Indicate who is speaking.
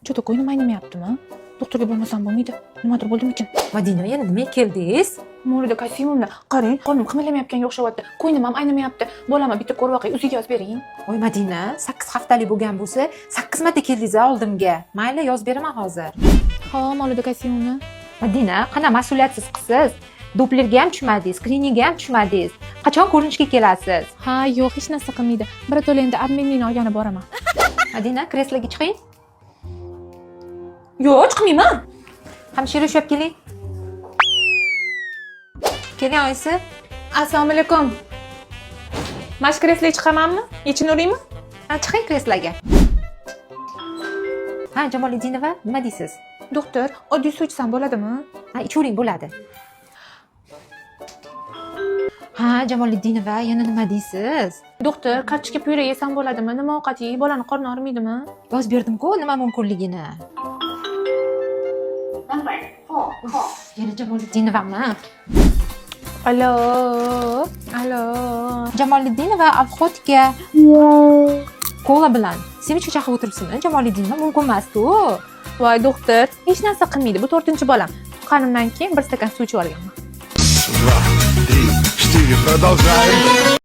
Speaker 1: Что-то ko'nglim aynimayaptimi? Doktorga bormasam bo'lmaydi. Nimadir bo'ldimikin?
Speaker 2: Madina, yana nimaga keldingiz?
Speaker 1: Mavluda Kasimovna, qarang, qonim qimirlamayotganga o'xshayapti. Ko'nglim ham aynimayapti. Bolamni bitta ko'rib oqay, uziga yozib bering.
Speaker 2: Voy Madina, 8 haftalik bo'lgan bo'lsa, 8 marta keldingiz oldimga. Mayli, yozib beraman hozir.
Speaker 1: Ha, Mavluda Kasimovna.
Speaker 2: Madina, qana mas'uliyatsiz qizsiz. Doplerga ham tushmadingiz, skriningga ham tushmadingiz. Qachon ko'rinishga kelasiz?
Speaker 1: Ha, yo'q, hech narsa qilmaydi. Birato'la endi обменный ni olgani boraman.
Speaker 2: Madina, kresloga chiqing.
Speaker 1: Yo'q, chiqmayman.
Speaker 2: Hamshira, ushlab keling. Keling, oyisi.
Speaker 1: Assalomu alaykum. Mana shu kresloga chiqamanmi? Yechinaveraymi?
Speaker 2: Ha, chiqing kresloga. Ha, Jamoliddinova, nima deysiz?
Speaker 1: Doktor, oddiy suv ichsam bo'ladimi?
Speaker 2: Ha, ichavering, bo'ladi. Ha, Jamoliddinova, yana nima deysiz?
Speaker 1: Doktor, kartoshka pyure yesam bo'ladimi? Nima ovqat yey, bolani qorni og'rimaydimi?
Speaker 2: Yozib berdim-ku nima mumkinligini. Uf, yana Jamoliddinovami?
Speaker 1: Alo, alo.
Speaker 2: Jamoliddinova, обход ga kola bilan семечка chaqib o'tiribsizmi? Jamoliddinova, mumkin emas-ku.
Speaker 1: Voy, doktor, hech narsa qilmaydi. Bu to'rtinchi bolam. Tuqqanimdan keyin bir stakan suv ichib olganman.
Speaker 3: Два, три, четыре. Продолжаем.